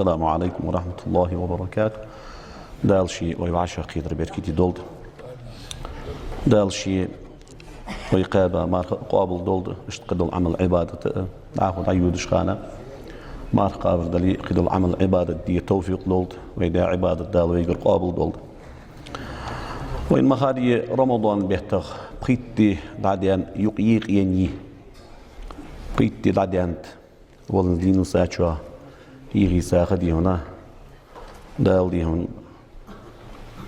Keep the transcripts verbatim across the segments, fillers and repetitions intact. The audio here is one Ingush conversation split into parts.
السلام عليكم ورحمة الله وبركاته. Дала ший вай вӀашагӀкхетар беркате долда. Дала ший вай кхаьба марха къоабал долда, иштта кхыдола Ӏамал-Ӏибадат а, дӀахо дӀайодача хана марха кхабар дале, кхыдола Ӏамал-Ӏибадат де товфикъ долда, вай даь Ӏибадат Дала вайгара къоабал долда. Вайна ма харра, Рамадан беттах пхийтта ди дӀадаьнна юкъ екъаеннай. Пхийтта ди дӀадаьннад. Валанза дийнал сачо хьийхий саха дийхьуна, Дала дийхьун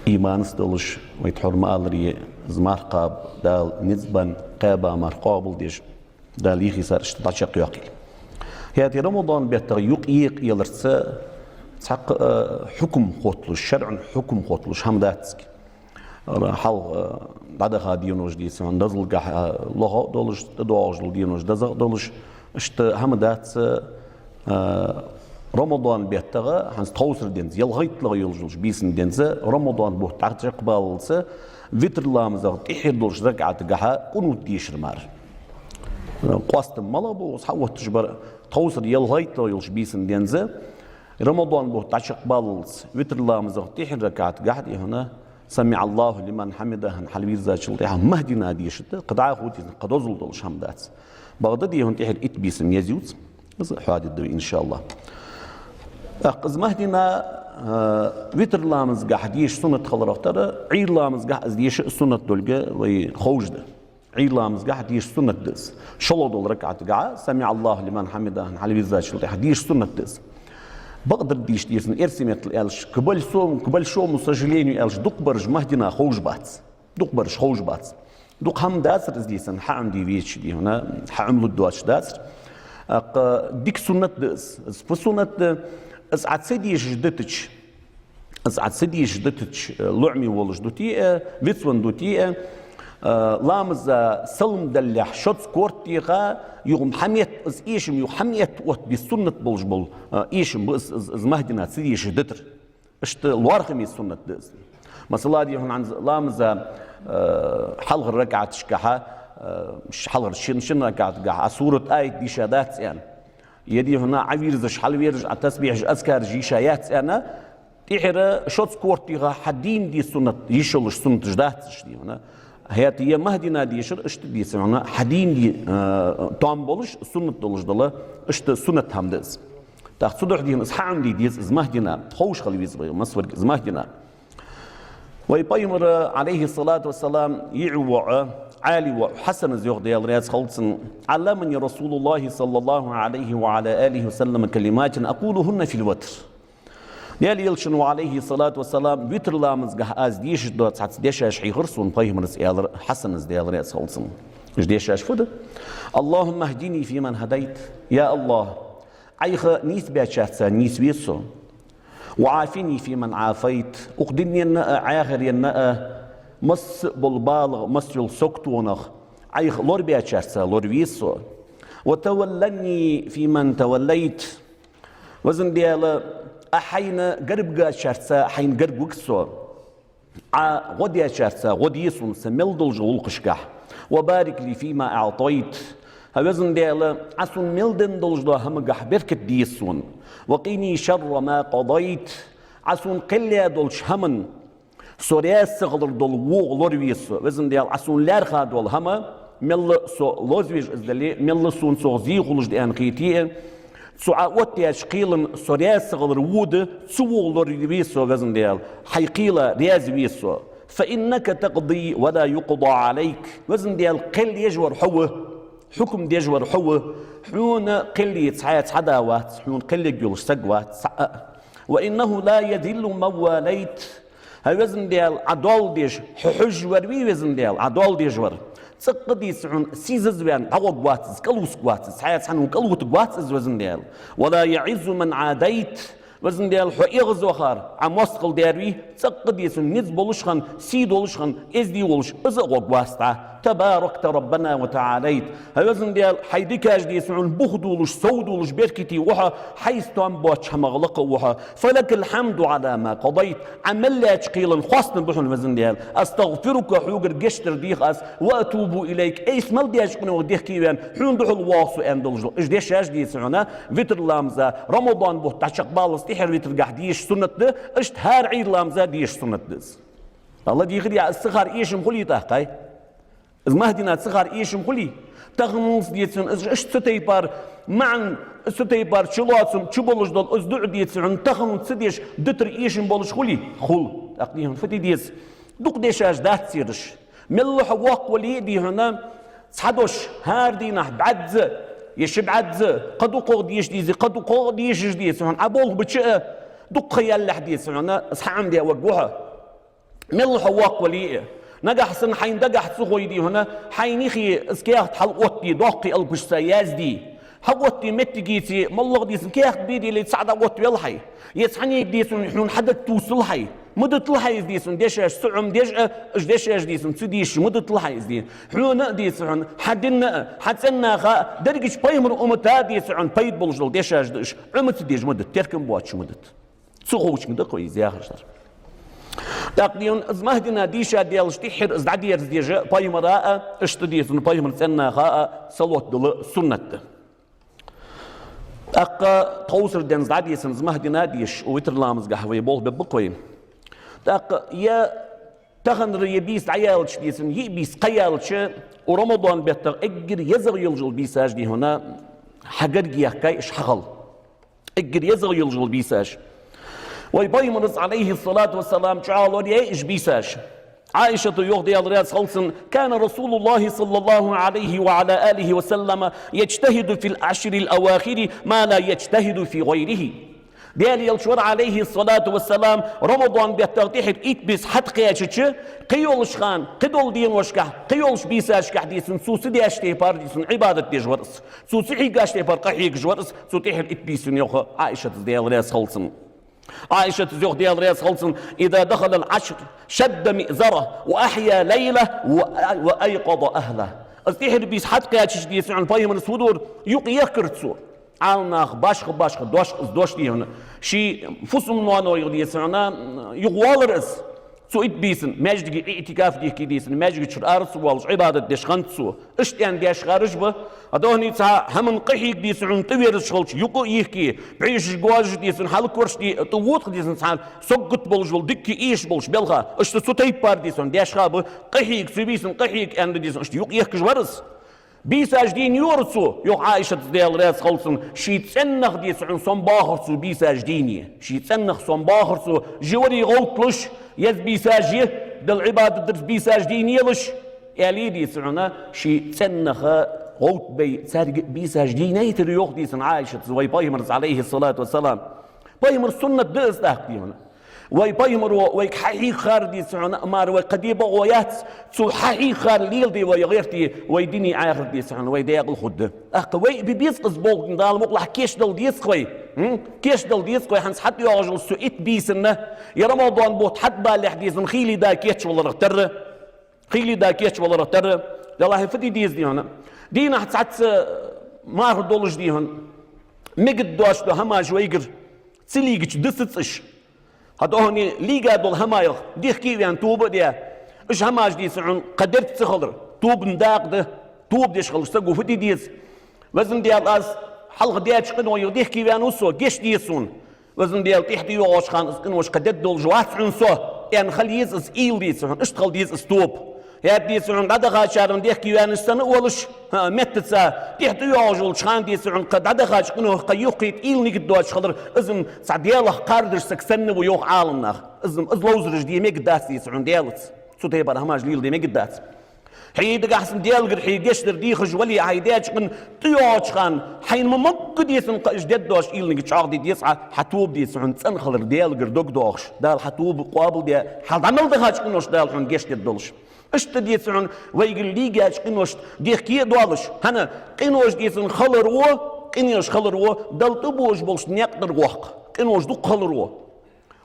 иманца долаш, вай тхьовра ма аллара, из марха кхаба Дала низ бенна, кхаьба марха къоабал деш, Дала хьийхий саха иштта дӀачакхйоаккхийла. ХӀаьта Рамадан беттах юкъ екъаяларца цхьаккха а хьукам хотталуш, шарӀан хьукам хотталуш хӀама дац. Ара хьалха, э, дӀадаха денош дийца хьона дозалгахьа, э, лоха а долаш, тӀадоагӀаш дола денош доза а долаш, иштта хӀама дац, э, Рамадан беттагӀа, хӀанз тховсара денз, ялхайттлагӀа йолаш йолча бийсан денз, Рамадан бутт дӀачакхбаллалца, витр ламазах тӀехьара долча ракаӀатагахьа къунут дешар мара. Э, къоастам малагӀа ба, из хьаотташ бар тховсара ялхайттлагӀа йолча бийсан денз, Рамадан бутт дӀачакхбаллалца, витр ламазах тӀехьара ракаӀатагахьа дийхьуна, سمع الله لمن حمده хьалвийрзачул тӀехьа Махдина дешаргда, кхы дӀахо дийца, кхы дозал долаш хӀама дац. Бакъда дийхьуна тӀехьара итт бийсан еза ювц, из хьоадергда вай, иншааллахӀ. ТӀаккха из Махдина, э, витр ламазгахьа деша суннат хиларах тара, Ӏуйра ламазгахьа из деша суннат долга вай ховш да. Ӏуйра ламазгахьа деша суннат да из. ШоллагӀа дола ракаӀатагахьа, سمع الله لمن حمده хьалвийрзачул тӀехьа деша суннат да из. Бакъдар дийша деза, эрсий меттала аьлча, к большому, к большому сожалению аьлча, дукхагӀбараш Махдина ховш бац. ДукхагӀбараш ховш бац. Дукха хӀама дацар из дийца, хьаӀомаде везача дийхьуна, хьаӀомалургдоацаш дацар. ТӀаккха дика суннат да из. Из фу суннат да? Из Ӏа ца дешаш дитача, из Ӏа ца дешаш дитача, э, лоӀаме волаш дите а, вицвенна дите а, э, ламаза салам далалехь шозза корта теха, юха хьаметта, из эшам юха хьаметта оттаде суннат болаш бола, э, эшам ба из, из, из Махдина ца дешаш дитар. Иштта лоархӀаме суннат да из. Масала, дийхьуна, хӀанз ламаза, э, хьалхарча ракаӀаташкахьа, э, ш-, хьалхарча шин, шин ракаӀатагахьа Ӏа сурат, аят дийша дац аьнна. Е дийхьуна Ӏа вийрзаш, хьалвийрзаш, Ӏа тасбихьаш, азкараш йийша яц аьнна, тӀехьара шозза корта теха хьадийна де суннат, йиш йолаш суннаташ дац уж дийхьуна. ХӀаьта е Махдина дешар иштта дийца хьона, хьадийна де, э, тоам болаш, суннат долаш дола, иштта суннат хӀама да из. ТӀаккха цудухьа дийхьуна из хьаӀомаде деза из Махдина, ховш хила веза вай массаварга из Махдина. Вай Пайхамара, عليه الصلاة والسلام, йиӀиг воӀ, Ӏаьлий воӀ Хьасана йоах, Даьла раьза хилва цунна: علمني رسول الله صلى الله عليه وعلى آله وسلم كلمات أقولهن في الوتر. Даьла Элчано, عليه الصلاة والسلام, витр ламазгахьа аз дешаш дола цхьацца дешаш хьийхар сона Пайхамара, аьлар Хьасана, Даьла раьза хилва цунна. Уж дешаш фу да? اللهم اهدني فيمن هديت. Я АллахӀ, Ӏайха нийсбаьчарца нийсве со. وعافني فيمن عافيت. Укх дунен а, Ӏахарте а масса бола балагӀа, масса йола саготонах Ӏайха лорабаьчарца лораве со. وتولني فيمن توليت. Везан Даьла, Ӏа хьайна гаргагӀчарца хьайна гарга вига со. Ӏа гӀо дечарца гӀо де сона са мел долча гӀулакхашкахь. وبارك لي فيما أعطيت. ХӀай Везан Даьла, Ӏа сона мел денна долча хӀамагахь беркат де сона. وقني شر ما قضيت. Ӏа сона кхел долча хӀаман со раьза ца хилар дола вогӀа лораве со. Везан Даьла, Ӏа сона лаьрхӀа дола хӀама, мелла со лозавеш из дале, мелла сона цох зе хулаш да аьнна хете а, цу Ӏа оттаеча кхелан со раьза ца хилар во да, цу вогӀа лораве со, Везан Даьла, хьай кхела раьза ве со. فإنك تقضي ولا يقضى عليك. Везан Даьла, кхел еш вар хьо ва, хьукам деш вар хьо ва, хьона кхел е цхьа, цхьа да вац, хьона кхел е йолаш саг вац, цхьа а. وإنه لا يذل من واليت. ХӀай Везан Даьла, Ӏа доал деш, хьо хьожаш вар вий, Везан Даьла, Ӏа доал деш вар, цӀаккха дийца хьона сийсаз ваьнна дӀагӀоргвац из, кӀалвусаргвац из, цхьацца хьона кӀалвутаргвац из, Везан Даьла. ولا يعز من عاديت. Везан Даьла, хьо эгӀазвахар Ӏа моастагӀал даьр вий, цӀаккха, деций хьона, низ болаш хинна, сий долаш хинна, эздий волаш, из а гӀоргвац хьа. تباركت ربنا وتعاليت. ХӀай Везан Даьла, хьай дикаш, деций хьона, бух долаш, сов долаш, беркате ва хьо, хьайца тоам боацача хӀамах лакха ва хьо. فلك الحمد على ما قضيت. Ӏа мел лаьца кхелан хоастам ба хьона, Везан Даьла. أستغفرك, хьогара гешт дар дех аз, وأتوب إليك, айса мел даьча къиношта дехке а ваьнна, хьона духьал воагӀа со аьнна долаш да. Уж дешаш, деций хьона, витр ламаза, Рамадан бутт дӀачакхбаллалца тӀехьара витр гахь дешаш суннат да, иштта хӀара Ӏуйра ламаза дешаш суннат да из. Алла дийхар я, из ца хар эшам хулий тӀаккха? Из махдина ца хар эшам хулий? Таханлца, деций хьона, из иштта цу тайпара маӀан, цу тайпара чулоацам чуболаш дола из дуӀа, деций хьона, таханлца ца деш дитар эшам болаш хулий? Хул. ТӀаккха, дий хьона, фу де деза? Дукха дешаш дац ераш. Мел хьо воккха вале а, дий хьона, цхьа дош, хӀара дийнахьа бӀаьзза, е ши бӀаьзза, кхы дукхагӀа деша дезий, кхы дукхагӀа дешаш, деций хьона, Ӏа болх бича а, дукха ха ялалехь, деций хьона, из хьаӀомадаь варгва хьо. Мел хьо воккха вале а. Нагахьа санна хьайна дагахьа ца хой, дий хьона, хьайна юхе из каьхат хьалъоттаде, доккхий алапашца язде. Хьаоттаде моттигеца, моллагӀа, деций хьона, каьхат бе деле цхьа дӀаоттавел хьай. Е цхьаннега, деций хьона, хьона хьадита тувсал хьай. Ма дитал хьай из, деций хьона, дешаш, ца Ӏомадеш а, уж дешаш, деций хьона, ца дешаш ма дитал хьай из, дий. Хьона а, деций хьона, хьа дина а, хьа цӀен наха а, дерригача пайхамара уммата а, деций хьона, пайда болаш дола дешаш да уж. Ӏома ца деш ма дита, теркам боацаш ма дита. Цу ховчунга да-кх вай из яхаш дар. ТӀаккха, дий хьона, из махдина дийша даьлча тӀехьара из дӀадерзадеш а пайхамара а, иштта, деций хьона, пайхамара цӀен наха а салот дала суннат да. ТӀаккха тховсара денз дӀа, деций хьона, из махдина дешаш, укх витр ламазгахь вай болх бергба-кх вай. ТӀаккха е таханара е бийса дӀаяьлча, деций хьона, йиъ бийса кхаялча, укх Рамадан беттах эггара езагӀа йолаш йола бийсаш, дий хьона, хьа гарга яьккхай уж хьахила. Эггара езагӀа йолаш йола бийсаш. Вай пайхамара, Ӏалайхи ссалату вассалам, чӀоагӀа лораяьй уж бийсаш. Ӏайшата йоах, Даьла раьза хилва цунна: كان رسول الله صلى الله عليه وعلى آله وسلم يجتهد في العشر الأواخر ما لا يجتهد في غيره. Даьла Элча вар, Ӏалайхи ссалату вассалам, Рамадан беттах тӀехьара итт бийса хьатӀакхаьчача, кхы йолча хана, кхыдолча деношкахь, кхы йолча бийсашкахь, деций хьона, цо ца деш тайпара, деций хьона, Ӏибадат деш вар из. Цо ца хьегаш тайпара къахьегаш вар из, цу тӀехьара итт бийсан, йоах Ӏайшата, Даьла раьза хилва цунна. Ӏайшата йоах, Даьла раьза хилва цунна: إذا دخل العشر شد مئزره وأحيا ليله وأيقظ أهله. Из тӀехьара бийса хьатӀакхаьчача, деций хьона, пайхамара фу дора? Юкъ ехкар цо. Ӏаламнаха башха-башха дош, из дош, дий хьона. Ший фусам-ноанойх, деций хьона, юхавоалар из. Цу итт бийсан маьждиге иӀтикаф дехке, деций хьона, маьждига чура ара ца воалаш, Ӏибадат деш хиннад цо. Иштта аьнна деш хараш ба. ХӀаьта хӀанз цхьа хӀаман къахьега, деций хьона, тӀаверзаш хилча, юкъ а ехке, бӀешаш, гожаш, деций хьона, хьалкхувраш де, тӀавода-кх, деций хьона, цхьа соггат болаш вола, дикка эшаш болаш белха. Иштта цу тайпара, деций хьона, деш хиннаб, къахьега, цу бийсан къахьега аьнна, деций хьона, иштта юкъ ехкаш вар из. Бийсаш дийна йора цо, йоах Ӏайшата, Даьла раьза хилва цунна, ший цӀеннах, деций хьона, сомабахар цо бийсаш дийна. Ший цӀеннах сомабахар цо, жи вари гӀовтталуш, еза бийсаш е, Далла Ӏибадат дарца бийсаш дийна елаш, аьле, деций хьона, ший цӀеннах гӀовттабай, царга бийсаш дийнайтар, йоах, деций хьона, Ӏайшата вай пайхамарца, Ӏалайхи ссалату вассалам. Пайхамара суннат да из тӀаккха, дий хьона. Вай пайхамаро вайга хьахьийхар, деций хьона, мара вай кхы де бокъо яц, цо хьахьийхар леладе вай гӀерте, вай дини Ӏахарт, деций хьона, вай декъала хургда. ТӀаккха вай а бе беза-кх из болх, Дала мукъалахь, кийчдала деза-кх вай. М? Кийчдала деза-кх вай, хӀанз хьатӀайоагӀаш йола цу итт бийсанна, е Рамадан бутт хьатӀабалалехь, деций хьона, хийла да кийчваларах тарра. Хийла да кийчваларах тарра. Даллахьа, фу де деза, дий хьона? Дийнахьа цхьацца марха долаш, дий хьона, мегаргдоацаш дола хӀамаш вайгара ца лийгача дисац уж. ХӀаьта хӀанз лийга дола хӀамаех дехке а ваьнна, тоба а даь, уж хӀамаш, деций хьона, кхы дерг ца хилар, тобан дакъа да. Тоба деш хилча саго фу де деза? Везан Даьла, аз хьалха даьча къинойх дехке а ваьнна ва со, гешт де сона. Везан Даьла, тӀехьа тӀайоагӀача хана из къинош кхы дергдолаш вац хьона со, аьнна хила еза из уйла, деций хьона, иштта хила деза из тоба. ХӀаьта, деций хьона, дӀадахачарна дехке ваьнна санна а волаш, хӀа, меттаца тӀехьа тӀайоагӀаш йолча хана, деций хьона, кхы дӀадахача къинойх кхы юхакхета уйла, нигат доацаш хилар, из-м цхьа Даьлах кхардаш саг санна ва, йоах Ӏаламнаха. Из-м, из ловзараш де мегаргдац, деций хьона, Даьлаца. Цу тайпара хӀамаш леладе мегаргдац. Хьай дагахь санна Даьлагара хьай гешт дар дехаш вале, хьай даьча къина тӀайоагӀача хана, хьайна ма могга, деций хьона, кхы уж дергдоацаш уйла, нигат чӀоагӀде деза Ӏа, хьа тоба, деций хьона, цӀена хилар Даьлагара дог доахаш, Дала хьа тоба къоабалдаь, хьа дӀа мел дахача къиношта Дала хьона гешт дергдолаш. Иштта, деций хьона, вайгара лийгача къиношта дехке а доалаш. ХӀана, къинош, деций хьона, хилар ва, къинош хилар ва Далла тӀабожаш болча наькъа тӀара воккха. Къинош дукха хилар ва.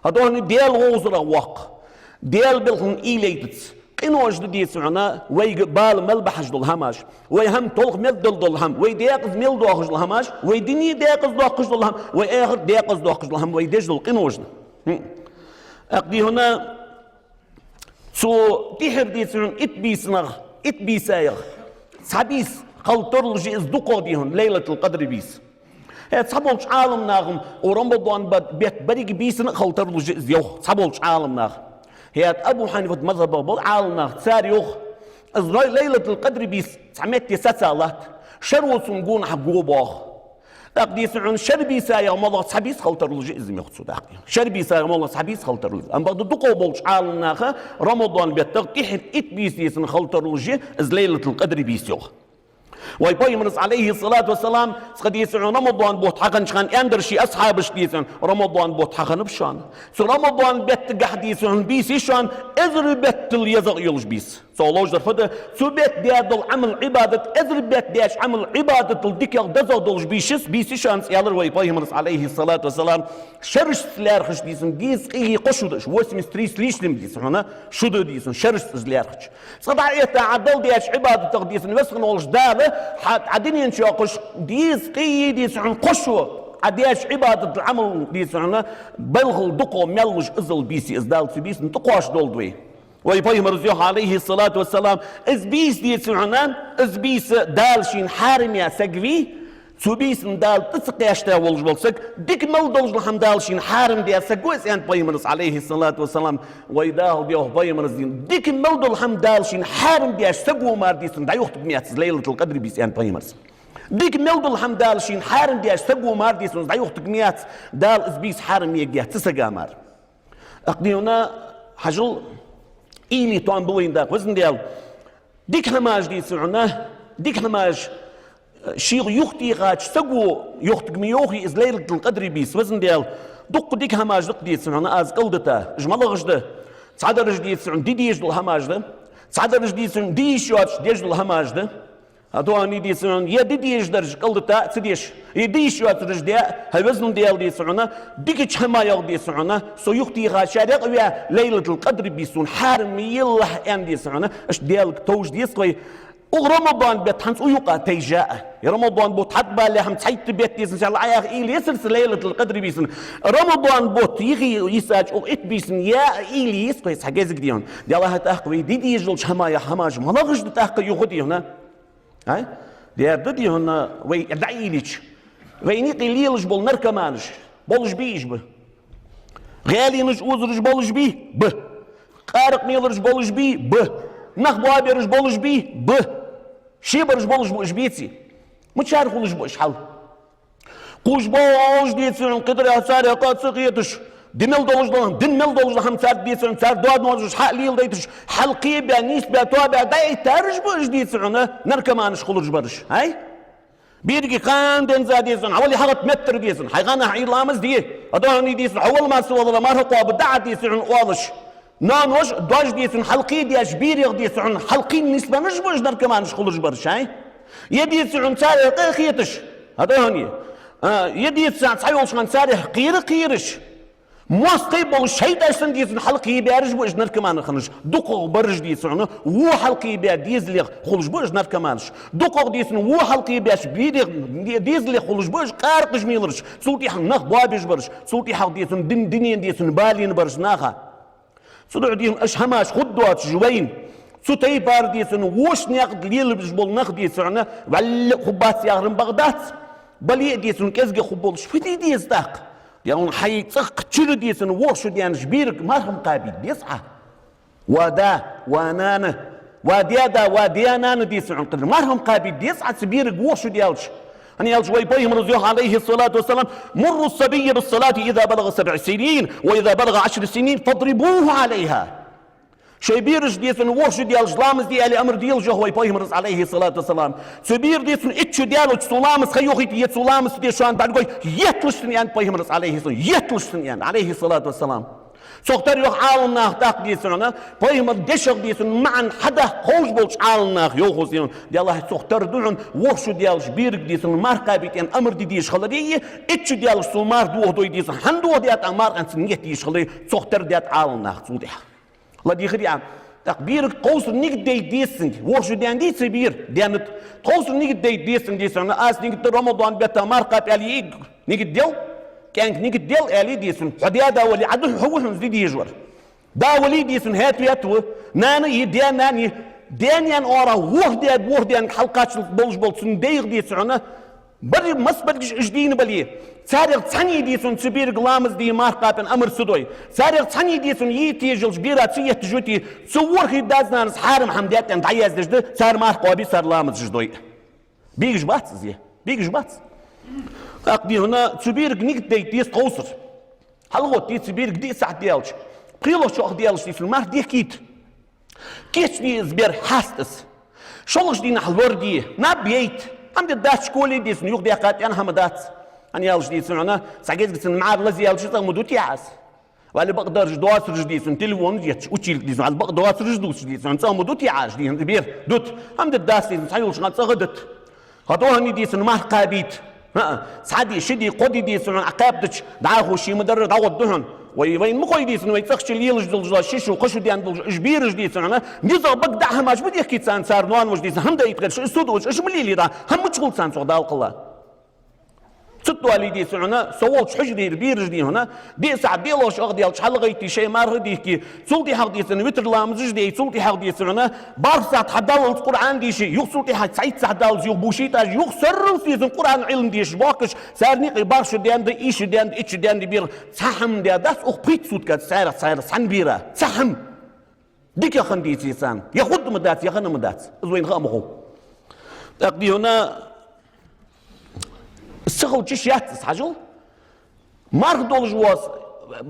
ХӀаьта хьона Даьла гӀовзарах ваккха, Даьла белхална уйла яйтац. Къинош да, деций хьона, вайга бала мел бахьаш дола хӀамаш, вай хӀама толха мел дала дола хӀама, вай декъаза мел доахаш дола хӀамаш, вай дуне декъаза доаккхаш дола хӀама, вай эхарт декъаза доаккхаш дола хӀама, вай деш дола къинош да. ТӀаккха, дий хьона, цу тӀехьара, деций хьона, итт бийсанах, итт бийсех цхьа бийса хила тарлуш я из дукхагӀа, дий хьона, Лайлатул-Къадри бийса. Э, цхьаболча Ӏаламнаха укх Рамадан ба-, бетта беррига бийсанна хила тарлуш я из, йоах цхьаболча Ӏаламнаха. ХӀаьта Абу Хьанифат мазхӀабах бола Ӏаламнах, цар йоах, из Лай-, Лайлатул-Къадри бийса цхьа метте сацалатт, шаро цунна гонахьа го боах. ТӀаккха, деций хьона, шера бийсех моллагӀа цхьа бийса хила тарлуш я из, йоах цо тӀаккха. Шера бийсех моллагӀа цхьа бийса хила тарлуш я из. Амма бакъда дукхагӀа болча Ӏаламнаха Рамадан бетта тӀехьара итт бийса, деций хьона, хила тарлуш я из Лайлатул-Къадри бийса, йоах. Вай Пайхамара, Ӏалайхи ссалату вассалам, цкъа, деций хьона, Рамадан бутт хьахиннача хана аьннадар ший асхьабашка, деций хьона: «Рамадан бутт хьахиннаб шоана. Цу Рамадан беттагахь, деций хьона, бийса я шоана эзар беттал езагӀа йолаш бийса». Цо ловш дар фуд? Цу бетта даь дола Ӏамал-Ӏибадат эзар бетта даьча Ӏамал-Ӏибадатал дикагӀа дезагӀа долаш бийса я из, бийса я шоана из, аьлар вай Пайхамара, Ӏалайхи ссалату вассалам. Шерашца лаьрхӀача, деций хьона, дезткъеи кхо шу да уж, восемьдесят три с лишним, деций хьона, шу да, деций хьона, шерашца из лаьрхӀача. Цкъа дӀаэтта Ӏа Далла даьча Ӏибадатах, деций хьона, Веза хинна волча Дала хьа, Ӏа дунен чу йоаккхаш дезткъеи, деций хьона, кхо шу Ӏа даьча Ӏибадатал Ӏамал, деций хьона, белхал дукхагӀа мел луш, иззал бийса я из, Дала цу бийсан тӀакхоачаш долда вай. Вай Пайхамара йоах, Ӏалайхи ссалату вассалам, из бийса, деций хьона, из бийса Дала шийна хьарам яь саг вий, цу бийсан Дала тӀа ца кхаьчача волаш вола саг дика мел долаш дола хӀама Дала шийна хьарам даь саг ва из, аьннад Пайхамара, Ӏалайхи ссалату вассалам. Вай Дала, йоах Пайхамара, дин, дика мел дола хӀама Дала шийна хьарам даьча саго мара, деций хьона, дӀаюхийтаргьяц из Лайлатул-Къадри бийса, аьннад Пайхамара. Дика мел дола хӀама Дала шийна хьарам даьча саго мара, деций хьона, дӀаюхийтаргьяц Дала из бийса хьарам ергьяц цу сага мара. ТӀаккха, дий хьона, хьажал, уйла тоам ба вайна тӀаккха, Веза Даьла. Дика хӀамаш, деций хьона, дика хӀамаш, э, шийх юхатехача саго юхийтаргья из Лайлатул-Къадри бийса, Веза Даьла. Дукха дика хӀамаш да-кх, деций хьона, аз кӀалдита. Уж малагӀаш да? Цхьадараш, деций хьона, де дезаш дола хӀамаш да. Цхьадараш, деций хьона, де йиш йоацаш деш дола хӀамаш да. ХӀаьта хьона, деций хьона, е де дезаш дараш кӀалдита а ца деш, е де йиш йоацараш де а, хӀай Веза Даьла, деций хьона, дикача хӀамаех, деций хьона, со юхатеха, шаьра а ваь, Лайлатул-Къадри бийса сона хьарам ма елахь, аьнна, деций хьона, иштта Даьлага товш деза-кх вай. Укх Рамадан бетта хӀанз укх юкъа тайжа а. Рамадан бутт хьатӀабалалехь-м цхьайтта бетта, деций хьона, ша Ӏа яха уйла ецар цу Лайлатул-Къадри бийсан. Рамадан бутт йиса йисача укх итт бийсан яа уйла еза-кх вай цхьа кӀезига, дий хьона. Даьллахьа, тӀаккха вай де дезаш долча хӀамаех хӀамаш малагӀаш да тӀаккха юха, дий хьона? ХӀай? Дера да, дий хьона, вай дӀаийцача, вайна юкъе лелаш бола наркоманаш болаш бий уж? Ба. ГӀаьленаш озараш болаш бий? Ба. Къаракъ мелараш болаш бий? Ба. Нах боабераш болаш бий? Ба. Шебараш болаш ба уж, беций? Мичара хулаш ба уж хьал? Кхувш ба уж, деций хьона, кхыдарах царех къа ца хеташ, ди мел долаш дола, дин мел долаш дола хӀама царга, деций хьона, цар доадонзаш хьа а леладайташ, хьалкхебаь, нийсбаь, тоабаь дӀаэттараш ба уж, деций хьона, наркоманаш хулаш бараш. ХӀай? Беррига кхана денз, деций хьона, хьо вале хьагӀатта меттара, деций хьона, хьай ханахь Ӏуйра ламаз де. ХӀаьта хьона, деций хьона, хьо вала мара, со валара мара, хьо къоаба дӀа, деций хьона, оалаш. Ноаноша, доаша, деций хьона, хьалкхебеш, берех, деций хьона, хьалкхийна нийсбеннараш ба уж наркоманаш хулаш бараш, хӀай? Е, деций хьона, царех къа а хеташ, хӀаьта хьона, а, е, деций хьона, цхьайолча хана царех кхера а кхераш, моастагӀий болаш, шайтӀаш санна, деций хьона, хьалкхебаьраш ба уж наркоманаш хиннараш. ДукхагӀбараш, деций хьона, во хьалкхебаь дезалех хулаш ба уж наркоманаш. ДукхагӀа, деций хьона, во хьалкхебеш берех, де-, дезалех хулаш ба уж къаракъаш мелараш. Цул тӀехьагӀа нах боабеш бараш. Цул тӀехьагӀа, деций хьона, дин, дунен, деций хьона, балийна бараш наха. Цудухьа, дий хьона, уж хӀамаш хургдоацаш вайна, цу тайпара, деций хьона, воча наькъа тӀа лелабеш бола нах, деций хьона, вӀалла а хургбац яхар-м бакъ дац, бале а, деций хьона, кӀезига хургболаш фу де деза тӀаккха? Дий хьона, хьай цӀагӀа чура, деций хьона, ворхӀ шу даьннача берага марха-м кхаба деза Ӏа. Ва да, ва нана, ва даь-да, ва даь-нана, деций хьона, кхыдар, марха-м кхаба деза Ӏа цу берага ворхӀ шу даьлча. ХӀана аьлча вай Пайхамара йоах, Ӏалайхи ссалату вассалам: «مروا الصبي بالصلاة إذا بلغ سبع سنين، وإذا بلغ عشر سنين فاضربوه عليها». Шоай берашта, деций хьона, ворхӀ шу даьлча ламаз де аьле амар делаш, йоах вай Пайхамара, Ӏалайхи ссалату вассалам. Цу бера, деций хьона, итт шу даьлча цо ламаз ха йохийта, е цо ламаз ца де шоана бӀаргагой, етталаш цунна, аьннад Пайхамара, Ӏалайхи ссалам, етталаш цунна, аьннад, Ӏалайхи ссалату вассалам. Цох тара йоах Ӏаламнаха, тӀаккха дийцар хьона, пайхамара дешах дийцар маӀан хьадаккха ховш болча Ӏаламнаха йоах из. Делахь цох тара да хьона, ворхӀ шу даьлча берага дийцар марха кхабийта амар де дезаш хилари, итт шу даьлча цо марха дохадой дийцар, хӀана дохадаьд а марха аьнна цун ниет дезаш хилари, цох тара даьд Ӏаламнаха цул тӀехьа. ЛадийгӀарий Ӏа? ТӀаккха берага кховсар нигат дайта деза цунга. ВорхӀ шу даьннадий цу бера? Даьннад. Кховсар нигат дайта деза цунга, дийцар хьона, аз нигат ду Рамадан бетта марха кхаба аьле, нигат дел, кӀаьнк нигат дел аьле, дийцар хьона. Хьо даь да вале, Ӏа духьа хьо ва хьона из де дезаш вар. Да вале, дийцар хьона, хӀаьта ветта ва. Нана я, даь-нана я. Даь-наьна оагӀорахьа ворхӀ даь, ворхӀ даьнга хьалкхаччалца болаш бола цун дайгӀа, дийцар хьона, бари массабаргаш уж дийна бале, царех цхьанне, дийцар хьона, цу берага ламаз де, марха кхаба аьнна амар ца дой, царех цхьанне, дийцар хьона, е тешалаш бера ца етташ вите, цу ворхӀе даь-нанас хьарам хӀама даьд аьнна дӀаяздеш да, цар марха кхоабе, цар ламазаш дой. Бегаш бац из? Бегаш бац. ТӀаккха, дийцар хьона, цу берага нигат дайта деза кховсар. ХьалгӀотта цу берага диъ сахьат даьлча, пхелагӀча шера даьлча, дийцар хьона, марха дехкийта. Кийчде из бер, хьаста из. ШоллагӀча дийнахьа лораде, наб яйта. ХӀама де дац, школе, дийцар хьона, юхадехкад, аьнна хӀама дац. ХӀана аьлча, дийцар хьона, цхьа кӀезига цун мӀара лазаялча цӀагӀа ма дутий Ӏа из. Вале бакъ дараш доацараш, дийцар хьона, телефонаш етташ, училка, дийцар хьона, вале бакъ доацараш дувцаш, дийцар хьона, цӀагӀа ма дутий Ӏа из, дийцар хьона, бер, дута. ХӀама де дац, дийцар хьона, цхьайолча хана цӀагӀа дута. ХӀаьта хьона, дийцар хьона, марха кхабийта. ХӀаа, цхьа ди, ши ди, кхо ди, дийцар хьона, Ӏа кхаьбдича, дӀахо ше ма дарра дӀагӀоргда хьона. Вай, вайна ма хой, дийцар хьона, вай цӀагӀа чу лелаш долаш, ши шу, кхо шу даьнна долаш уж бераш, дийцар хьона, низагӀа бага дӀа-хӀамаш ма дехке царна, цар ноанаваша, дийцар хьона, хӀама дайта гӀерташ, из су дуаш, уж ма лелий дӀа, хӀама мича хул царна цох Дала кхелла. Цу тӀа вале, дийцар хьона, со волча хьужарера бераш, дийцар хьона, диъ сахьат, пхелагӀча шера даьлча хьалгӀайтте, шоай марха дехке, цул тӀехьагӀа, дийцар хьона, витр ламазаш де, цул тӀехьагӀа, дийцар хьона, бархӀ сахьат хьадаллалца Къуръан дийша, юха цул тӀехьагӀа цхьайтта сахьат даллалца юха бувшийташ, юха сарралца, дийцар хьона, Къуръан Ӏилма дешаш боахкаш, цар наькъа бархӀ шу даьннад, ийс шу даьннад, итт шу даьннад бер, цхьа хӀама даь дац укх пхийтта суткаца царех, царех цхьан бера, цхьа хӀама. Дика хиннадий царна? Е хургда ма дац, е хинна ма дац. Из вайна хаа ма хов. ТӀаккха, дийцар хьона, ца хилча йиш яц из, хьажал. Марха долаш вола,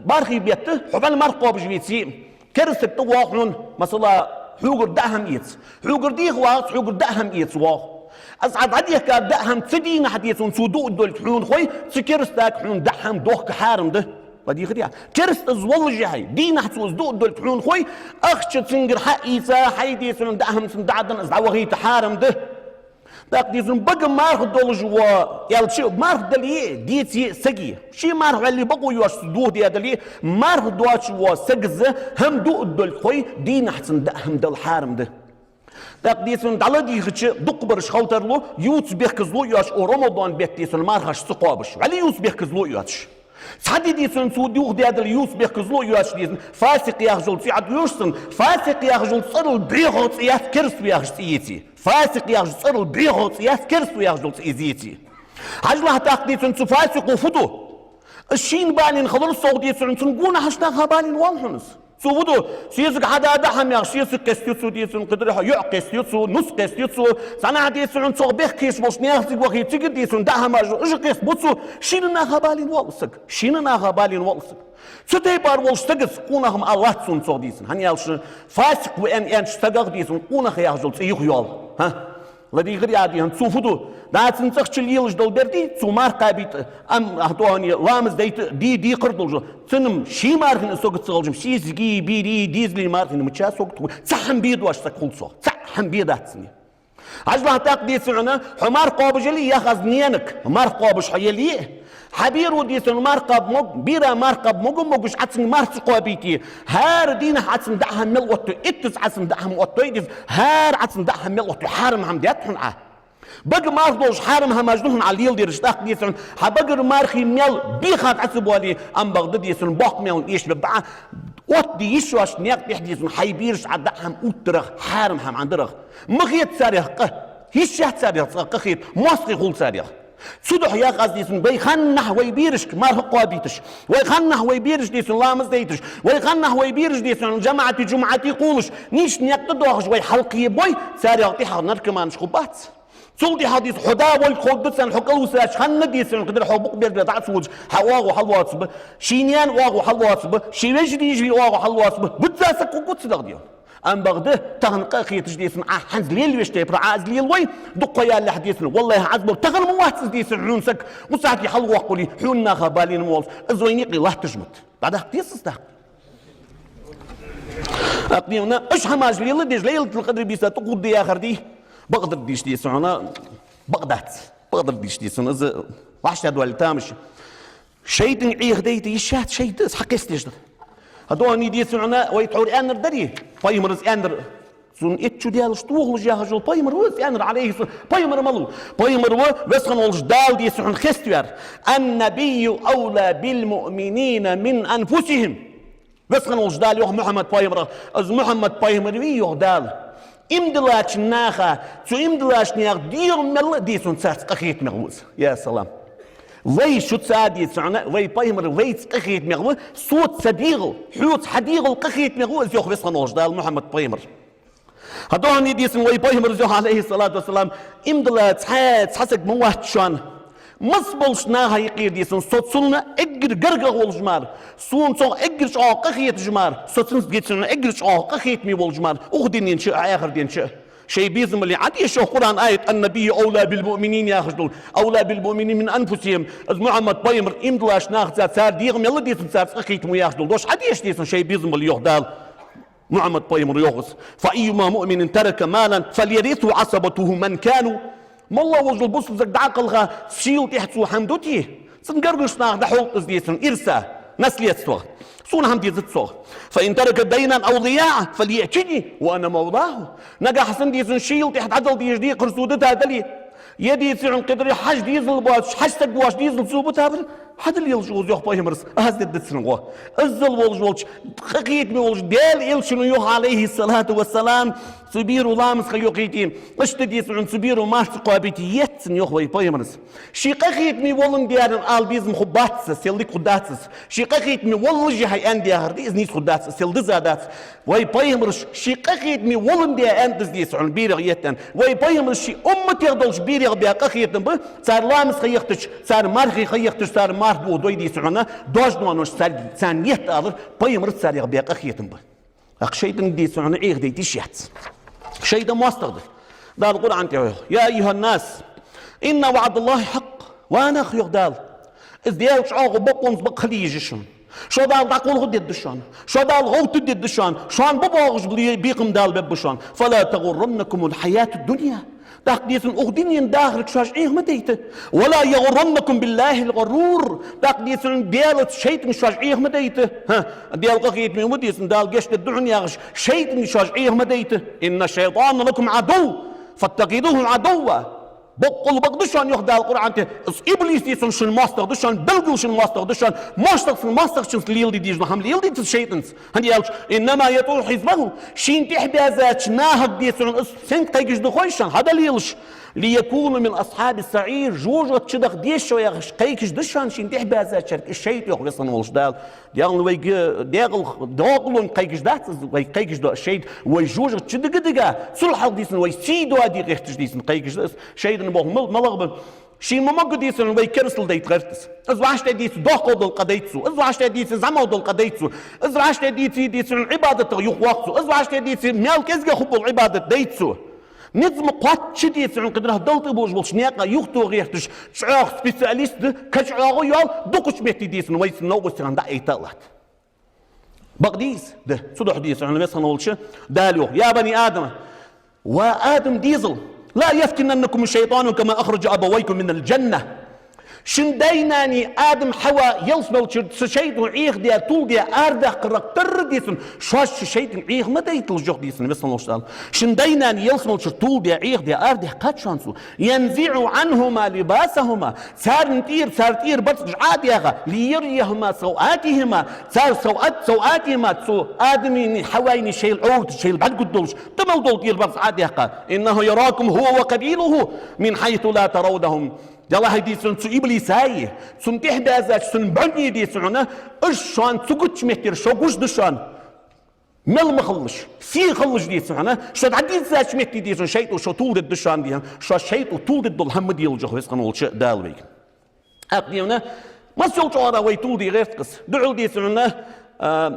мархий бетта хьо вале марха кхоабаш веце, керастага тӀавоагӀа хьона, масала, хьогара даа хӀама эца. Хьогара деха вагӀац, хьогара даа хӀама эца воагӀа. Из Ӏа дӀадехка даа хӀама цу дийнахьа, дийцар хьона, цо дуа долга хьона хой, цу керастага хьона даа хӀама дохка хьарам да. ЛадийгӀарий Ӏа? Кераста из воллашехь, дийнахьа цо из дуа долга хьона хой, ахча цунгара хьаийца, хьай, дийцар хьона, даа хӀама цунна дӀа а денна, из дӀавахийта хьарам да. ТӀаккха, дийцар хьона, бага марха долаш вола, аьлча, марха дале, деце сага. Ший марха вале, бакъо йоацаш цо дохадаь дале, марха доацаш вола саго из хӀама дуа долга хой, дийнахьа цунна даа хӀама дала хьарам да. ТӀаккха, дийцар хьона, дӀаладийгӀача, дукхагӀбараш хила тарлу ювцабехказло йоацаш, укх Рамадан бетта, дийцар хьона, мархаш ца кхоабаш. Вале ювцабехказло йоацаш. Цхьа ди, дийцар хьона, цо дохадаь дале ювцабехказло йоацаш, дийцар хьона, фасикъ яхаш йола цӀи Ӏа дувцаш санна, фасикъ яхаш йола цӀерал бӀехагӀа цӀи яц кераста ва яхаш цӀи еце. Фасикъ яхаш йола цӀерал бӀехагӀа цӀи яц кераста ва яхаш йола цӀи из еце. Хьажалахь, тӀаккха, дийцар хьона, цу фасикъо фу ду? Из шийна балийна хилар совгӀа, дийцар хьона, цун гонахьарча наха балийна воалл хьона из. Цо фу ду? Сесаг хьада даа хӀама яхаш, сесаг кхестаю цо, дийцар хьона, кхыдар хьо, йоӀ кхестаю цо, нус кхестаю цо, цхьаннахьа, дийцар хьона, цох бехк кхеташ болча наьха цига вахе, цигара, дийцар хьона, даа хӀамаш, уж кхестабу цо, шийна наха балийна воалл из саг. Шийна наха балийна воалл из саг. Цу тайпара волча сагаца къонах ма алалац цунна цох, дийцар хьона. ХӀана аьлча, фасикъ ва аьнна, аьннача сагах, дийцар хьона, къонах яхаш йола цӀи юха йоал. ХӀа? ЛадийгӀарий Ӏа, дийцар хьона, цо фу ду? ДӀа цун цӀагӀа чу лелаш дола бер дий, цо марха кхабийта, ам, а, тӀа хьона ламаз дайта де декхар долаш. Цунна-м ший мархина сагот ца хилча-м, сесаги, берий, дезалий мархина мича сагот хул? Цхьа хӀама бе доацаш саг хул цох. Цхьа хӀама бе дац цунна. Хьажалахь, тӀаккха, дийцар хьона, хьо марха кхоабаш яле, ях аз наьнага, марха кхоабаш хьо яле, хьа беро, дийцар хьона, марха кхаба мог, бера марха кхаба мог а могаш, Ӏа цунга марха ца кхоабийте, хӀара дийнахьа Ӏа цунна даа хӀама мел оттаю, иттаза Ӏа цунна даа хӀама оттаю, дийцар, хӀара Ӏа цунна даа хӀама мел оттаю, хьарам хӀама даьд хьона Ӏа. Бага марха долаш хьарам хӀамаш да хьона Ӏа леладераш, тӀаккха, дийцар хьона, хьа багара мархий мел бехад Ӏа ца боале, ам бакъда, дийцар хьона, боккха мел эшабе баӀа, отта де йиш йоацача наькъа тӀа, дийцар хьона, хьай берашта Ӏа даа хӀама увттарах, хьарам хӀама Ӏандарах. Ма хета царех къа. Йиш яц царех къа хета, моастагӀий хул царех. Цудухьа ях аз, дийцар хьона, вай ханнахьа вай берашка марха кхоабийташ, вай ханнахьа вай бераш, дийцар хьона, ламаз дайташ, вай ханнахьа вай бераш, дийцар хьона, жамаӀате, жумӀате кхувлаш, нийсача наькъа тӀа доахаш вай хьалкхебой, царех тӀехьагӀа наркоманаш хургбац. Цул тӀехьагӀа, дийцар хьона, хьо да волга ховргда царна, хьо кӀалвисача хана, дийцар хьона, кхыдар хьо букъ берзабе дӀа ца водаш, хьа оагӀув хьаллоацаргба, ший наьна оагӀув хьаллоацаргба, ший вежарий-йижарий оагӀув хьаллоацаргба, визза саг хургвац цу дагӀа дийцар хьона. Ам бакъда, тахан къа а хеташ, дийцар хьона, Ӏа хӀанз лелавеш тайпара Ӏа из лелавой, дукха ха ялалехь, дийцар хьона, валлахӀи, Ӏазбар, тахан ма вац из, дийцар хьона, хьона саг, укх сахьате хьалвоаккхале, хьона наха балийна воалл из, из вай наькъе латташ ма да. ДӀадаккха деза из тӀаккха? Акъ дийна, уж хӀамаш леладеш, Лайлатул-Къадр бийса тӀакхувда яхар дий? Бакъдар дийша деза хьона, бакъ дац. Бакъдар дийша деза хьона, из вӀаштӀехьадоале тамаш. ШайтӀанга Ӏехадайта йиш яц, шайтӀа из хьакхестадеш да. ХӀаьта духьал деза хьона, вай тхьовра аьннар дарий? Пайхамара из аьннар. Цунна итт шу даьлча тохалуш яхаш йола пайхамар ва из аьннар, Ӏалайхи-с-, пайхамар малув? Пайхамар ва Веза хинна волча Дала деза хьона хеставаьр. «النبي أولى بالمؤمنين من أنفسهم». Веза хинна волча Дала йоах Мухьаммад пайхамарах, из Мухьаммад пайхамар вий йоах Дала, иман диллача наха, цу иман диллача наьха дегӀа мел а деза хьона царца къахетамегӀа ва из. Я салам! Вай шуца деза хьона, вай пайхамар вайца къахетамегӀа ва, соца са дегӀал, хьоца хьа дегӀал къахетамегӀа ва из йоах Веза хинна волча Дала Мухьаммад пайхамар. ХӀаьта духьал деза хьона вай пайхамара из йоах, Ӏалайхи-с-салату ва-с-салам, иман дилла цхьа, цхьа саг ма вац шоана. Масса болча наха юкъера деза хьона со цунна эггара гаргагӀа волаш мара, сона цох эггара чӀоагӀа къахеташ мара, со цунца деза хьона эггара чӀоагӀа къахетаме волаш мара, укх дунен чу а, аьхар ден чу а. Шоай безам бале Ӏодеша йоах Къуръан аят, «النبي أولى بالمؤمنين» яхаш дола, «أولى بالمؤمنين من أنفسهم». Из Мухьаммад пайхамар иман диллача нахаца, цар дегӀа мел а деза хьона царца къахетам ва яхаш дола дош Ӏодеша деза хьона, шоай безам бале йоах Дала. Мухьаммад пайхамара йоах из: «فأيما مؤمن ترك مالا فليرثه عصبته من كانوا». МоллагӀа волаш вола бусалба саг дӀакхалха, шийла тӀехьа цо хӀама дите, цун гаргарча наха дӀахьулда из деза хьона ирса, наследство. Сона хӀама дезац цох. «فإن ترك دينا أو ضياعا فليأتني وأنا مولاه». Нагахьа санна деза хьона шийла тӀехьа дӀадала дезаш декхар цо дита дале, е деза хьона кхыдар хьажа дезал боацаш, хьажа саг воацаш дезал цо бита бале, хьадала лелаш ва из йоах пайхамара, аз дергда цунна гӀо. Иззал волаш волча, къахетаме волча Даьла элчано йоах, Ӏалайхи-с-салату ва-с-салам, цу беро ламаз ха йохийте, иштта деза хьона цу беро марха ца кхоабийте, етт цунна йоах вай пайхамара. Ше къахетаме воландаь аьнна ала безам хургбац, сел дика хургдац из. Ше къахетаме воллаше хьааьнна дехар да из, нийса хургдац, сел диза дац. Вай пайхамара ше къахетаме воландаь аьннад из деза хьона берех етт аьнна. Вай пайхамара ший умматех долча берех баь къахетам ба, цар ламаз ха яхийтача, цар мархий ха яхийтача, цар марха дохадой деза хьона, дождонош царга, царна етт алар пайхамара царех баь къахетам ба. Акх шайтӀанга деза хьона Ӏехадайта йиш яц. ШайтӀа моастагӀа да. Дала Къуръан тӀа йоах: «يا أيها الناس إن وعد الله حق». Ва нах, йоах Дала, из Даьла чӀоагӀо бокъонца бакъ хила еза шоана. Шо Дала дӀакхалхадергда шоана. Шо Дала гӀовттадергда шоана. Шоана ба боагӀаш бе-, бекхам Дала бергба шоана. «فلا تغرنكم الحياة الدنيا». ТӀаккха деза хьона укх дунен дахар шоаш Ӏеха ма дайта. «ولا يغرنكم بالله الغرور». ТӀаккха деза хьона Даьлаца шайтӀа шоаш Ӏеха ма дайта. ХӀа, Даьла къахетаме ва деза хьона, Дала гешт дергда хьона яхаш, шайтӀа шоаш Ӏеха ма дайта. «إن الشيطان لكم عدو فاتخذوه عدوا». Боккъал бакъ да шоана, йоах Дала Къуръан тӀа, из иблис деза хьона шун моастагӀа да шоана, белггала шун моастагӀа да шоана, моастагӀа шун моастагӀчунца леладе дезаш дола хӀама леладе деза шайтӀанца. ХӀана аьлча: «إنما يدعو حزبه». Шийна тӀехьабаьзача нахага деза хьона из сенга кхайкаш да хой шоана, хьадала лелаш. «ليكونوا من أصحاب السعير». ЖожагӀата чу даха деза шо яхаш кхайкаш да шоана шийна тӀехьабаьзачарга из шайтӀа, йоах Веза хинна волча Дала. ДегӀал вайга, дегӀал докъалонга кхайкаш дац из, вайга кхайкаш да шайтӀа, вай жожагӀата чу дига-дига, цул хьалха деза хьона вай сий доаде гӀерташ деза хьона кхайкаш да из. ШайтӀан болх мал-, малагӀа ба? Шийна ма могга деза хьона вай керастал дайта гӀерт из. Из вӀаштӀехьа деза доккхал дола къа дайт цо. Из вӀаштӀехьа деза зӀамагӀа дола къа дайт цо. Из вӀаштӀехьа деза, деза хьона Ӏибадатах юхавоаккх цо. Из вӀаштӀехьа деза мел кӀезига хургбола Ӏибадат дайт цо. Низ ма кхоачча деза хьона кхыдар Далла тӀабожаболча наькъа юхатоха гӀерташ, чӀоагӀа специалист да, кхы чӀоагӀа йоал, дукхача метте деза хьона вай цун новкъостий хинна дӀаайта а латт. Бакъ дий из? Да. Цудухьа деза хьона Веза хинна волча Дала йоах: «يا بني آدم», ва Адама дезал, «لا يفتننكم الشيطان كما أخرج أبويكم من الجنة». Шун даь-наьна Адам, Хьава ялсмалчура цу шайтӀо Ӏехадаь, тувладаь арадаьккхарах тара деза хьона шоаш цу шайтӀанга Ӏеха ма дайталаш, йоах деза хьона Веза хинна волча Дала. Шун даь-наьна ялсмалчура тувладаь, Ӏехадаь арадаьккхад шоана цо. «ينزع عنهما لباسهما». Царна тӀера, цар тӀера барзкъаш Ӏодаьха, «ليريهما سوآتهما», цар савӀат, «سوآتهما», цу Адамий, Хьавайний шоайла Ӏоврат, шоайла бӀаргагургдолаш, тӀа мел дола тӀера барзкъа Ӏодаьккха. «إنه يراكم هو وقبيله من حيث لا ترونهم». Далла хьай деза хьона цу иблисаи, цунна тӀехьабаьзача цун бӀунеи деза хьона, уж шоана цу гучча меттера шо гуш да шоана. Мел ма хилалаш, сий хилалаш деза хьона, шо дӀадиззача метте деза хьона шайтӀо шо тувладергда шоана деза хьона, шо шайтӀо тувладергдола хӀама ма делалаш, йоах Веза хинна волча Дала вайга. Акъ дийна, масса йолча чкъоагӀара вай тувладе гӀерт-кх из. ДухьалдезаӀ хьона, а,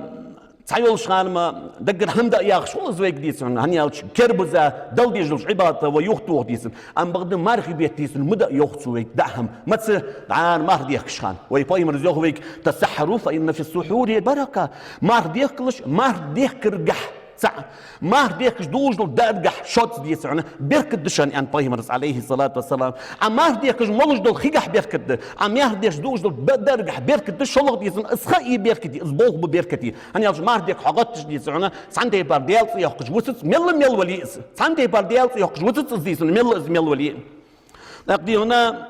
цхьайолча хана-м даггара хӀама даа яхаш хул из вайга дезаӀ хьона, хӀана аьлча кербаза Далла дезаш долча Ӏибадатах вай юхатоха дезаӀ. Амма бакъда мархий бетта дезаӀ хьона ма даа йоах цо вайга даа хӀама. Маца? ДӀа марха дехкача хана. Вай пайхамара йоах вайга: «تسحروا فإن في السحور بركة». Марха дехкалаш, марха дехкаргахьа цаӀ. Марха дехкаш дуаш дола дааргахь шозза, дийцар хьона, беркат да шоана, аьннад пайхамара, Ӏалайхи ссалату вассалам. Ӏа марха дехкаш молаш дола хигахь беркат да. Ӏа марха дехкаш дуаш дола да-, дааргахь беркат да, шоллагӀа, дийцар хьона, из ха а беркат я, из болх ба беркат я. ХӀана аьлча марха дехка хьо гӀатташ, дийцар хьона, цхьан тайпара Даьла цӀи йоаккхаш висац, мел а мел вале из. Цхьан тайпара Даьла цӀи йоаккхаш висац из, дийцар хьона, мел а из мел вале. ТӀаккха, дий хьона,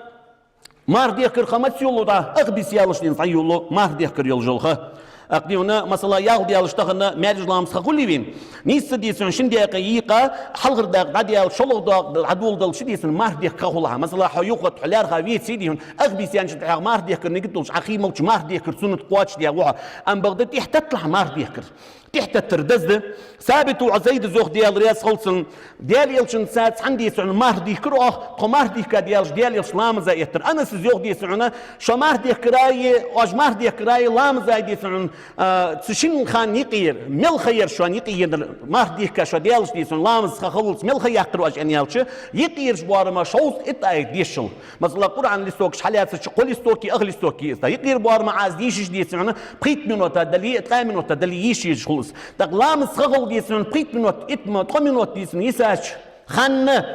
марха дехкара ха маца йолалу дӀа? Ах бийса яллалца, дий хьона, цхьа йолалу марха дехкара йолаш йола ха. ТӀаккха, дий хьона, масала, ялх даьлча тахан маьркӀажа ламаза ха хулий вайна? Нийсса, дийцар хьона, шин даькъа йийкъа, хьалхара дакъа дӀадаьлча, шоллагӀа дакъа дӀадоладелча, дий хьона, марха дехка ха хул хьа. Масала, хьо юхатта, хьо лаьрхӀа веце, дий хьона, ах бийса яьнначул тӀехьагӀа марха дехкара нигат долаш, Ӏа хий молча марха дехкара суннат кхоачашдаь ва хьо. Амма бакъда тӀехьатетталахь марха дехкара. ТӀехьатеттар деза да. Сабит воӀ Зайдас йоах, Даьла раьза хилва цунна: Даьла Элчанца цхьан, дийцар хьона, марха дийхкар оаха, тхо марха дийхка даьлча, Даьла Элча ламаза эттар. Анасас йоах, дийцар хьона, шо марха дехкарах, оаш марха дехкарах, ламазах, дийцар хьона, а, цу шин хана юкъера, мел ха яр шоана юкъе енар, марха дехка шо даьлча, дийцар хьона, ламаза ха хиллалца мел ха яьккхар оаш, аьнна аьлча, юкъерча боарама шовзткъа итт аят дешаш. Масала, Къуръан листокаш хьалаьцача, кхо листок я, ах листок я из. ТӀаккха юкъера боарама Ӏа из дийшача, дийцар хьона, пхийтта минута дале а, ткъаь минута дале а йийша езаш хул из. ТӀаккха ламаза ха хул, дийцар хьона, пхийтта минута, итт ма-, ткъо минута, дийцар хьона, йисача хана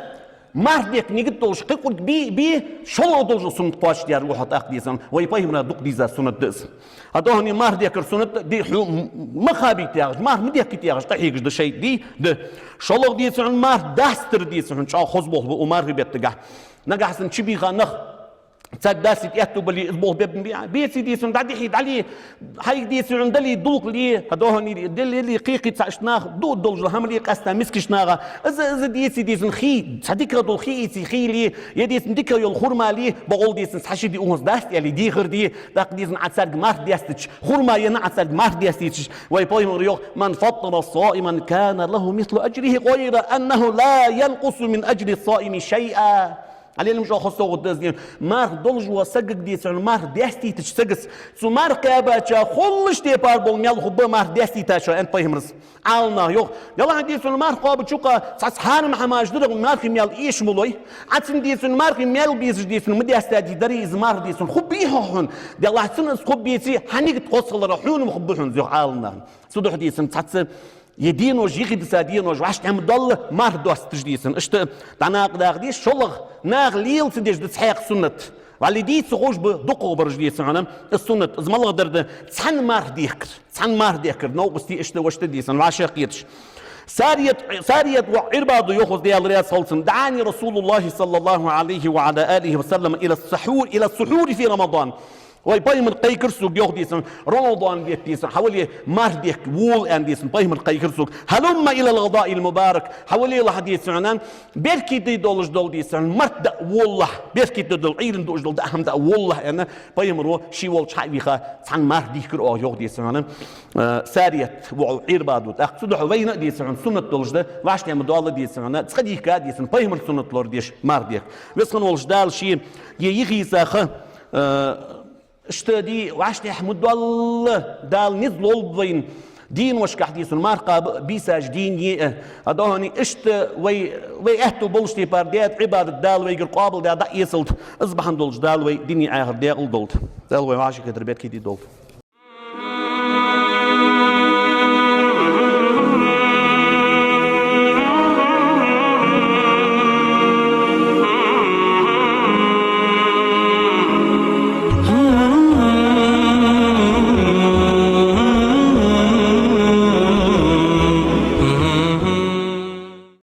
марха дехка нигат долаш кхы кӀург бе, бе, шоллагӀа долаш дола суннат кхоачашдаьр ва хьо тӀаккха, дийцар хьона. Вай пайхамара дукха дийза суннат да из. ХӀаьта хьона марха дехкара суннат да хьона ма хабийта яхаш, марха ма дехкийта яхаш, тӀахьегаш да шайтӀа, дий, да. ШоллагӀа, дийцар хьона, марха дастар, дийцар хьона, чӀоагӀа хоза болх ба укх мархий беттагахь. Нагахьа санна чубийха нах, царга дастийта аьттув бале, из болх бе-, бе-, беце, дийцар хьона, дӀадихье, дӀале, хьайга, дийцар хьона, дале, дулх ле, хӀаьта хьона дале, дале, кхы-кхы цхьа ишта нах, дуа долаш дола хӀама ле, къаьстта мискача наха. Из, из дийце, дийцар хьона, хий, цхьа дика дола хий ийце, хий ле, е, дийцар хьона, дика йола хурма ле, бокъонца, дийцар хьона, цхьа ши ди укхаза даста аьле, дехар де, тӀаккха, дийцар хьона, Ӏа царга марха даьстача, хурма енна Ӏа царга марха даьстийтача, вай пайхамара йоах: «من فطر صائما كان له مثل أجره غير أنه لا ينقص من أجر الصائم شيئا». Ӏалелам чӀоагӀа хоза совгӀат да из, дий хьона. Марха долаш вола сагага, дийцар хьона, марха даьстийтача сагаца, цу марха кхаьбача хулаш тайпара бола маьл хургба марха даьстийтачоа, аьннад пайхамара. Ӏаламнаха йоах: делахь, дийцар хьона, марха кхоабача юкъа цхьацца хьарам хӀамаш дар, мархий маьл эша ма лой. Ӏа цунна, дийцар хьона, мархий маьл безаш, дийцар хьона, ма даьстадий дарий из марха, дийцар хьона, хургбий-хьогӀ хьона? Делахь цунна из хургбеце, хьа нигат хоза хиларах хьона-м хургба хьона, йоах Ӏаламнаха. Цудухьа, дийцар хьона, цхьацца е денош, йихи диса денош вӀаштӀехьа ма доалла марха доасташ, дийцар хьона. Иштта дӀанакъадаха деза, шоллагӀа, наха лела ца дезаш да цхьаькха суннат. Вале дийца ховш ба дукхагӀбараш, дийцар хьона, из суннат. Из малагӀдар да? Цхьан марха дехкар. Цхьан марха дехкар. Новкъостий иштта, вӀаштӀехьа, дийцар хьона, вӀашагӀкхеташ. Сарият, Сарият воӀ Ӏирбада йоах, Даьла раьза хилва цунна: دعاني رسول الله صلى الله عليه وعلى آله وسلم إلى السحور، إلى السحور في رمضان. Вай пайхамара кхайкар сога, йоах, дийцар хьона, Рамадан бетта, дийцар хьона, хьавале марха дехка вола, аьнна, дийцар хьона, пайхамара кхайкар сога. هلم إلى الغداء المبارك. Хьавалелахь, дийцар хьона, беркате долаш дола, дийцар хьона, март даа волалахь, беркате дола, Ӏуйрийна дуаш дола даа хӀама даа волалахь, аьнна, пайхамара ший волча хьа а вийха, цхьан марха дийхкар оаха, йоах, дийцар хьона, э, Сарият воӀо Ӏирбада. ТӀаккха цудухьа вайна а, дийцар хьона, суннат долаш да, вӀаштӀехьа ма доалла, дийцар хьона, цкъа дийхка, дийцар хьона, пайхамара суннат лорадеш марха дехка. Веза хинна волча Дала ше е йихийца ха, э, иштта, дий, вӀаштӀехьа ма доалла, Дала низ лулба вайна. Деношкахь, дийцар хьона, марха кхаба а, бийсаш дийна е а. ХӀаьта хьона иштта вай, вай аьттув болча тайпара даьд Ӏибадат, Дала вайгара къоабалдаь дӀаэцалда. Из бахьан долаш Дала вай дунен, ахарт даькъала долда. Дала вай вӀашагӀкхетар беркате долда.